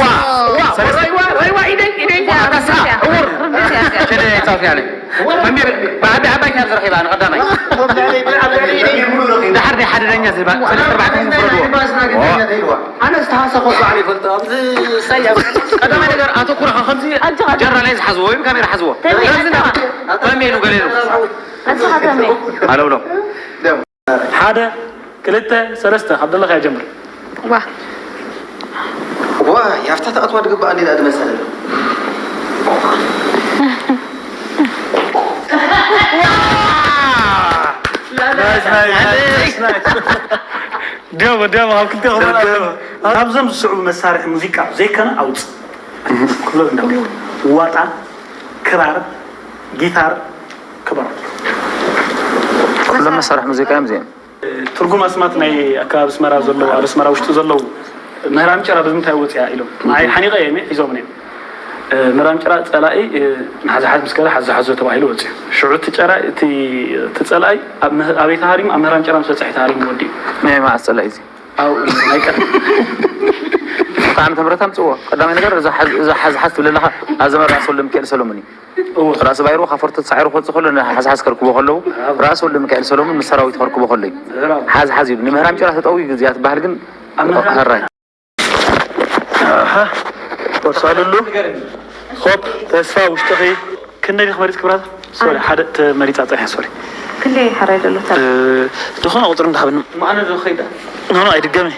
ዋ ዋ ዋ ራይዋ ራይዋ ኢደይ ኢደይ ዋ ኣታሳ እውር ሸደ ጻፍ ያለ መምር ባዕዳ ዓባይ ካብ ዝረኺባ ንቀዳማይ ድሓር ናይ ሓደ ዳኛ ዝባ ሰለስተ ኣርባዕተ ዝፍረድዎ ኣነ ዝተሃሰ ኮ ባዕሉ ይፈልጦ ኣብዚ ሳያ ቀዳማይ ነገር ኣተኩረኻ ከምዚ ጀራ ላይ ዝሓዝዎ ወይም ካሜራ ሓዝዎ ረዝና ተሜኑ ገሌኑ ኣለውሎ ሓደ ክልተ ሰለስተ ካብ ዘለኻ ይጀምር። ዋ ዋ ያፍታ ተኣትዋ ድግባኣ እንዴ ዳኣ ድመሰለ ዲያቦ ዲያቦ ካብ ክልተ ክበላ ካብዞም ዝስዕቡ መሳርሒ ሙዚቃ ዘይከነ ኣውፅ ክብሎ እንዳ ዋጣ ክራር ጊታር ክበሮ ኩሎም መሳርሒ ሙዚቃ እዮም እዚኦም ትርጉም ኣስማት ናይ ኣከባቢ ኣስመራ ዘለዉ ኣብ ኣስመራ ውሽጢ ዘለዉ ምህራም ጭራ ብምንታይ ወፅያ ኢሎም ንዓይ ሓኒቐ እየ ሒዞም እዮም ምህራም ጭራ ፀላኢ ንሓዝሓዝ ምስ ከደ ሓዝሓዞ ተባሂሉ ወፅዩ ሽዑ እቲ ጨራ እቲ እቲ ፀላኢ ኣበይ ተሃሪሙ ኣብ ምህራም ጭራ ምስ በፅሐ ተሃሪሙ ወዲኡ ናይ መዓስ ፀላኢ እዚ ኣብኡ ናይ ቀደም ብጣዕሚ ተምረት ኣምፅዎ ቀዳማይ ነገር እዛ ሓዝሓዝ ትብል ኣለኻ ኣብ ዘመን ራእሲ ወልደ ሚካኤል ሰሎሙን እዩ ራእሲ ባይሩ ካብ ፎርቶ ተሳዒሩ ክወፅእ ከሎ ንሓዝሓዝ ከርክቦ ከለዉ ራእሲ ወልደ ሚካኤል ሰሎሙን ምስ ሰራዊት ከርክቦ ከሎ እዩ ሓዝሓዝ ኢሉ ንምህራም ጭራ ተጠውዩ እዚኣ ትበሃል ግን ኣብ ምህራም ሀራይ ወሳሉሉ ሆፕ ተስፋ ውሽጥኺ ክንደይ ዲኽ መሪጽ ክብራት ሶሪ ሓደ ተመሪጻ ጸኒሐ ሶሪ ክንደይ ሓራይ ዘሎ ዝኾነ ቁጽሪ እንዳሃብኒ ማዕነ ዶ ኸይዳ ኖ ኖ ኣይድገመ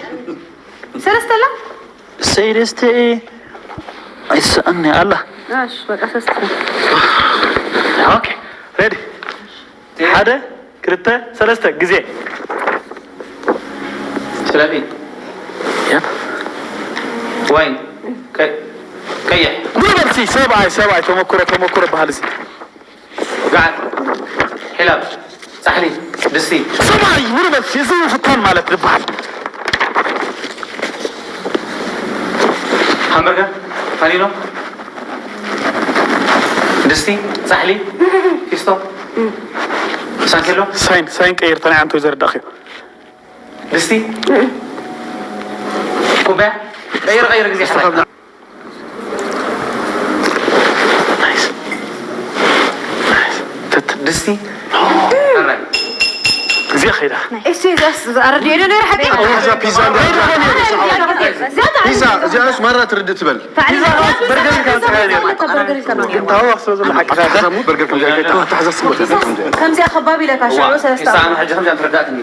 ሰለስተ ኣላ ሰይደስተ ኣይሰኣኒ ኣላ እሺ በቃ ሰለስተ ኦኬ ሬዲ ሓደ ክልተ ሰለስተ ግዜ ስለፊ ዋይን ቀይሕ ሙሉ በልሲ ሰብኣይ ሰብኣይ ተመኩረ ተመኩረ በሃል እዚ ጋዓት ሒላብ ፃሕሊ ድስቲ ሰብኣይ ሙሉ በልሲ እዚ ፍታን ማለት ዝበሃል ሃምበርገር ፋኒኖ ድስቲ ፃሕሊ ፊስቶ ሳንኬሎ ሳይን ሳይን ቀይር ተናይ ዓንቶ ዘረዳእኽዮ ድስቲ ኩባያ ቀይር ቀይር ግዜ ሓላል ድስቲ ግዜ ኸይዳ እሱ ኣረድዮ ነይሩ ሓቂ ፒዛ ፒዛ እዚኣስ ማራ ትርድእ ትበል ግን ታወቕ ስለ ዘሎ ሓቂ በርገር ከምዚኣ ከምዚኣ ከባቢ ኢለካ ሽዑ ሰለስተ ሕጂ ከምዚኣ ትርዳእትኒ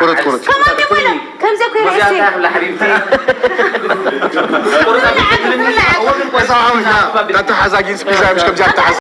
ቁረጥ ቁረጥ ከማን ይበለ ከምዚ እኮ ይርእሲ ተተሓዛጊን ስፒዛ ምሽ ከምዚኣ ተሓዝ